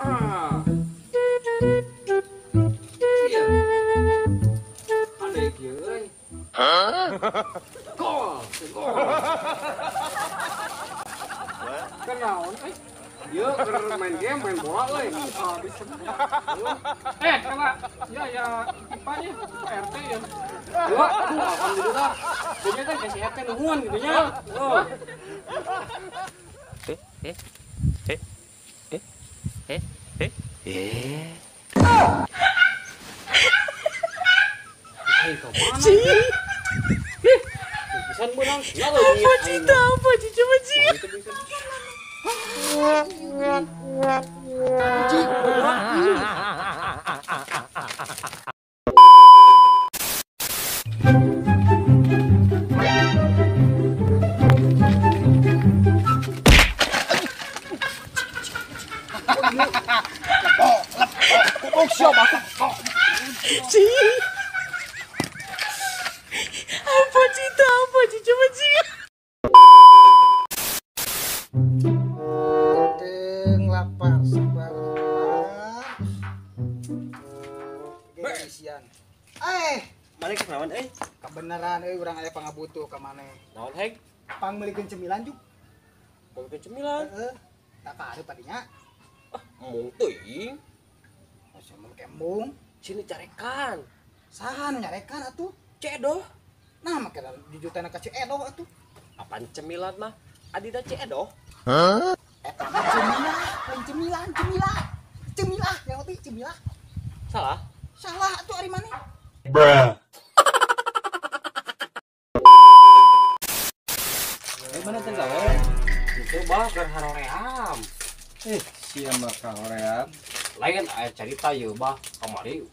Ah. Iya. Aneh kieu euy. Hah? Gol, gol. Kenaon euy? Ieu keur main game, main bola euy. Habis. Kala ya ya ipanya Pak RT ya. Wah, aduh alhamdulillah. Jadi kan si RT nuhun gitu nya. Oh. Eh eh eh eh eh eh. Hei, kemana? Ih, pisan beunang. Ya Apa cita apa coba sih? Apa cita apa coba sih? Lapar sabar. Isian. Maneh kenaon euy? Kebenaran euy urang aya pangabutuh ka maneh. Naon heg? Pangmeulikeun cemilan juk. Pangmeulikeun cemilan? Heeh. Tak karep tadinya. Ah, mung teuing. Masa mun kembung? Sini carekan. Saha nu nyarekan atuh? Cedoh. Nah, make jujutana ka Cedoh atuh. Apaan cemilan mah? Adida Cedoh. Hah? Eta mah cemilah, lain cemilan, cemilah. Cemilah, yang oti cemilah. Salah? Salah atuh ari maneh. Bruh. Mana teh gawe? Itu bah keur haroream. Sia mah kahoream. Lain aya carita ieu bah kamari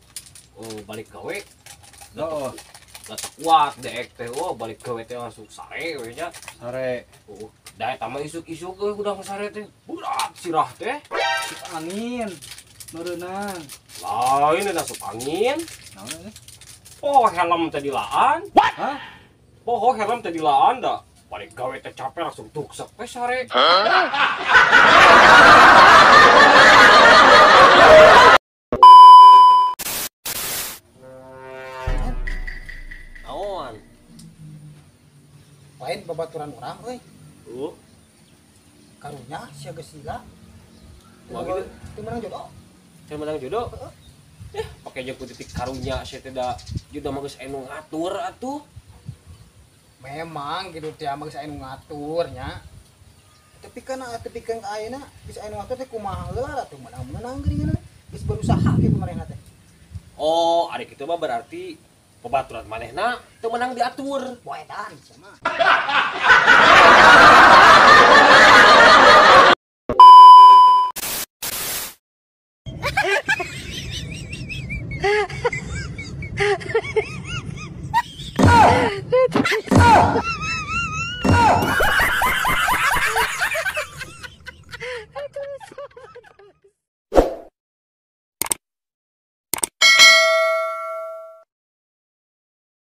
balik gawe. Oh, da kuat deek teh oh balik gawe teh langsung sare we nya. Sare. Oh, da eta mah isuk-isuk euy udah sare teh. Berat sirah teh. Sup angin. Meureunang. Lain eta sup angin. Naon eta? Oh, helm teh dilaan. Hah? Poho helm teh dilaan da. Balik gawe teh capek langsung tuksek teh sare. Naon? Lain babaturan urang euy. Karunya sia geus lila. Wah gitu. Teu meunang jodoh. Teu meunang jodoh? Heeh. Pake jeung ku titik karunya sia teh da juda mah geus anu ngatur atuh. Memang gitu teh mah geus anu ngatur nya. Tapi kan tapi kan ayeuna geus anu ngatur teh kumaha heula atuh meunang-meunang geuningan geus berusaha kitu manehna teh. Oh, ari kitu mah berarti pebaturan manehna teu meunang diatur. Boedan sia mah.